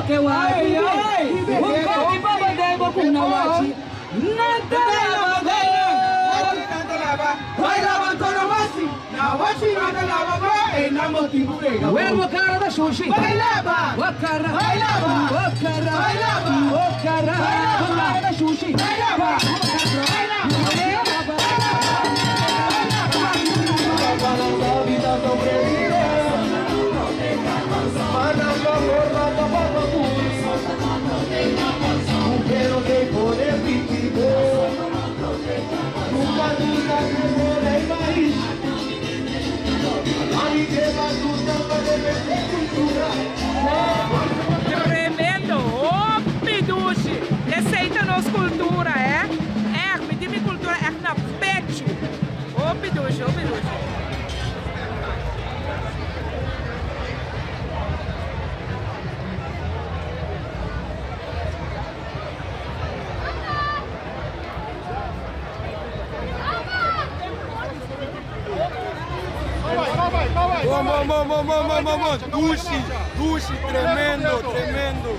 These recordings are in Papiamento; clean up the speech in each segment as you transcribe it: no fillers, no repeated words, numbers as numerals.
Loke wak bibi, un kopi pa bo den bo kuna wachi. Nan ta laba gol. Wel bo kara ta shushi. Bo kara, bo kara, bo kara, bo kara ta shushi. Tremendo, hopi dushi. Esey ta nos cultura, eh. Echt, mi tin mi cultura echt na pechu. Hopi dushi, hopi dushi. Bon, bon, bon, bon, bon, bon, bon, bon. Dushi, dushi, tremendo, tremendo.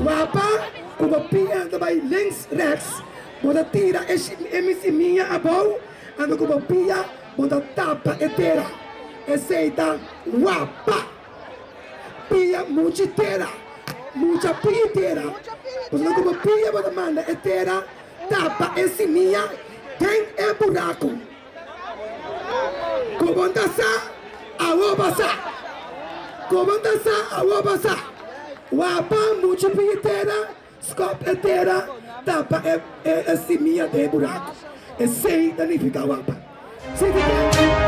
Wapa ku bo pia ta bai links rechts, bo ta tira e simia abou, anto ku bo pia bo ta tapa e tera. Esei ta wapa. Pia muchi tera, mucha pia tera. Pasobra ku bo pia bo ta manda e tera tapa e simia den e buraku. Ku bo ta sa, awo bo sa. Ku bo ta sa, awo bo sa. Wapa muchu pia tera, skòp e tera, tapa e simia den e buraku. Esei ta nifiká wapa. Si ti ten.